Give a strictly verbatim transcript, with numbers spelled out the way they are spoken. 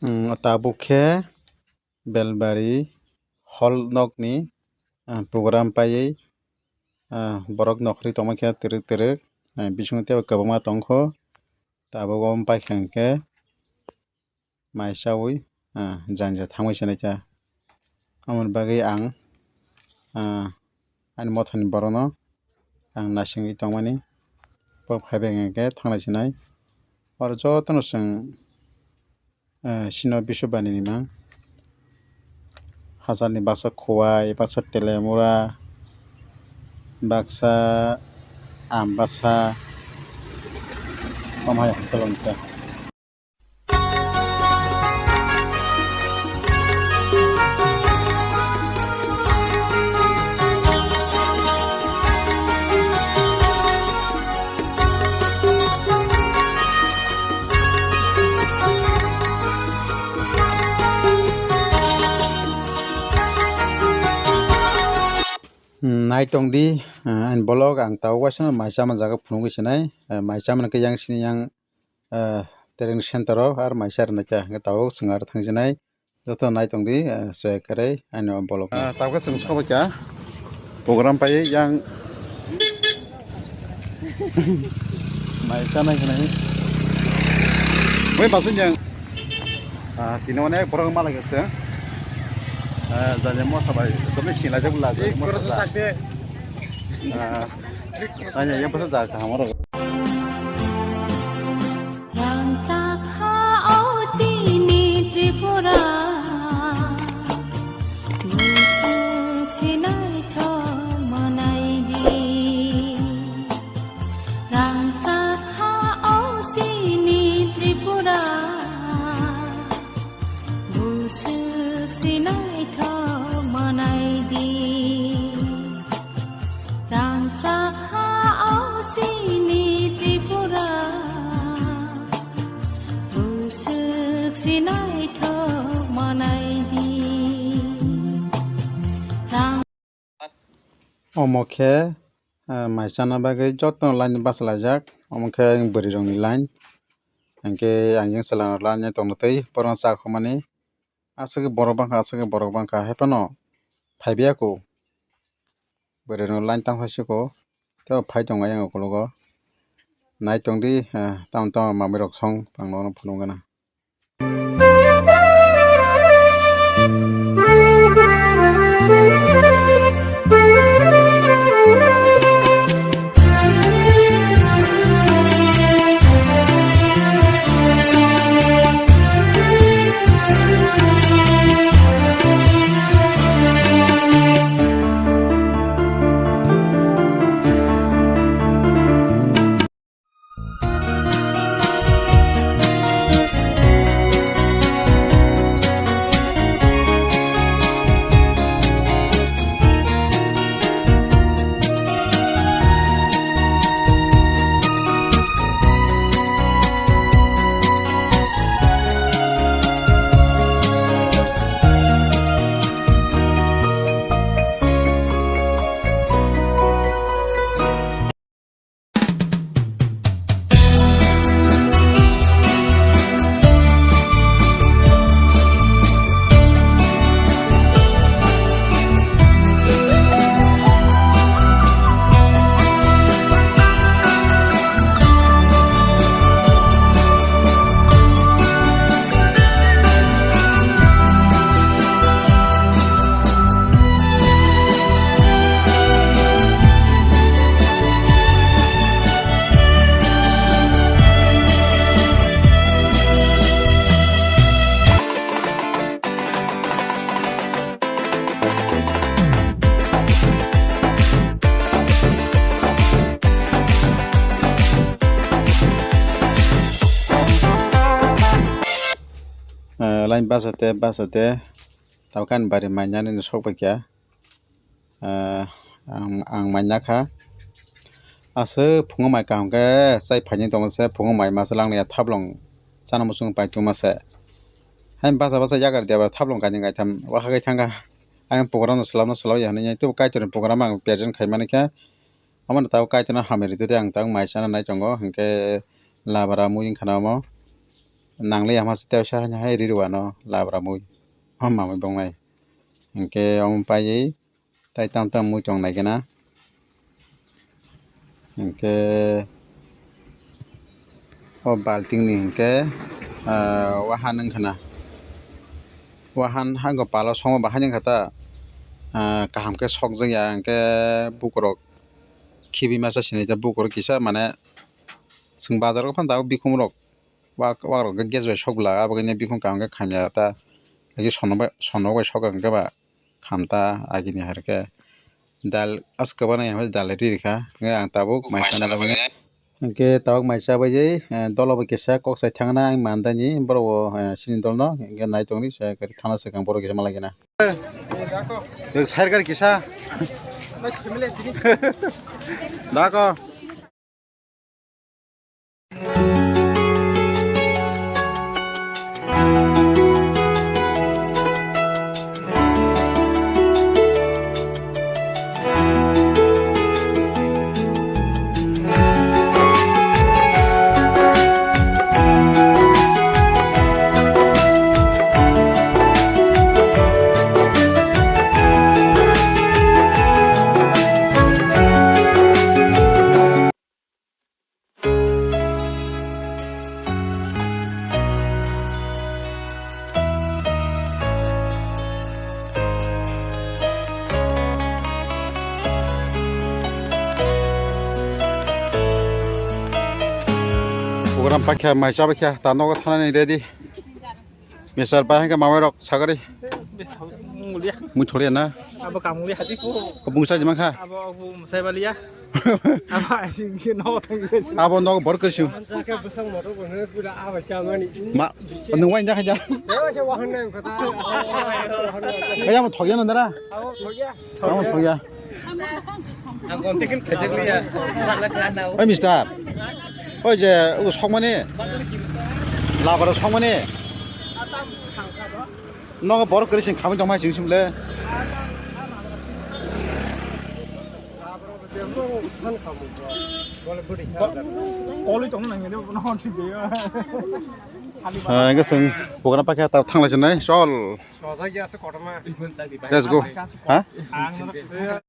Hmm, tabuk khe Belbari hall nokni, ah, program paiwi, ah, borok nokhorwi tongma khe twrwk twrwk, ah, bisingo teibo kwbangma tongkho. Tabuk omo paikha hwnkhe mai chaui, ah, janja thangwi se naikha. Aboni bagwi ang, ah, ani mothani borokno ang naisingwi tongmani. Bo phaibai hwnkhe thanglai sinai. Oro jotono chwng, eh, sino bisu bani ni mang. Hachal ni baksa khowai, baksa telemura, baksa am baksa. Omo hai hachal o wngkha. Hmm, nai tong di, ah, ani vlog ang tabuk waisa mai chama jaga phunugwi sinai, ah, mai chamani khe yang sini yang, ah, training center o ar mai cha rwna khe tabuk chwng aro thang sinai. Joto nai tong di, ah, soya kwrwi ani o vlog no. Ah, tabuk khe chwng sok bai kha program pai yang mai chanai hinwi. Oi, basun yang. Ah, tini onek borok ma lagi se. Ah, jani motha bai, kami sila jab la, jani motha bai. Ah, tanya yang pasal jaga hamaro. Rangchak ha o chini Tripura, busuk sinaithok manai di. Rangchak ha o chini Tripura, busuk sinaithok manai di. Rangchak ha o chini Tripura, busuk sinaithok manai di. Rang- Omo khe, ah, mai chana bagwi joto line bachalaijak. Omo khe bwrwi rokni line. Hinkhe ang yang chwla line tongtwi borokno cha khumani. Aswk borok bangkha, aswk borok bangkha, haiphano phaibiya kho. Bwrwi rok line tangsa siko, tei phai tongo ayang ukologo. Nai tong di, ah, tamo tamo manwi rok song tang nono phunuk gana. Ah, line basa te, basa te, tabuk ani bari mainani sok bai kha. Ah, ang, ang mainya kha. Aswk phungo mai kaham khe chai phaini tongma se, phungo mai masa langya thaplong chana muchung pai tongma se. Hai basa basa yagar diya ba thaplong kainwi kaitham waha kai thangkha. Ang program no swlamno swlai ya hinwi tei Kaitorni program ang present khai mani khe. Omo no tabuk Kaitorno hamari twi ang tabuk mai chana nai tongo, hinkhe labara mui wngkha na omo. nangliya hwnba se tei sa hai rw ano labra mui. O mamui bongnai. Hinkhe omo paiwi tai tam tam mui tong nai khe na. Hinkhe o balting ni hinkhe, ah, wahan wngkha na. Wahan hangko palo songma bahai wngkha ta, ah, kaham khe sokjak ya hinkhe bukurok khibi masa sinai ta bukurok kisa mane chwng bazar o phano tabuk bikhum rok wak, wak rok khe gas bai sok bwla abo khe bikhum kaham khe khamya ta. Sono bai, sono bai sok hinkhe ba. Khamta agini hai khe dal askabana yang dal ri rikha hwnkhe ang tabuk mai sana bagwi hwnkhe tabuk mai chabai jai, eh, dolo bo kisa kok sai thangna ang mandani borok bo, eh, sini dolno hwnkhe nai tongni se kari thana swkang borok kisa malai gana. Side gari kisa. Dako. Program paikha, mai chabaikha, ta nogo thanani ready. Mister bai hwnkhe mamai rok sagari. Mui tholiya na? Abo kamungli hati ko. Ko bungsa jima kha. Abo, abo musai balia. Abo asing si no thang si. Abo no bor kursu. Saka busang motor ko ne pura abo chamani. Ma, nung wain ja kha ja. Yo se wahan nang kata. Kaya mo thogya na dara. Abo thogya. Abo thogya. Oi mister, oi je o sokmani, labaro sokmani, nogo borok kwrwi chwng khamwi tongma chwng simle. Kolwi tongna nangya de, bono hwn sibyo. Hwnkhe chwng program paikha ta thanglai chinai, chol. Let's go. Ha?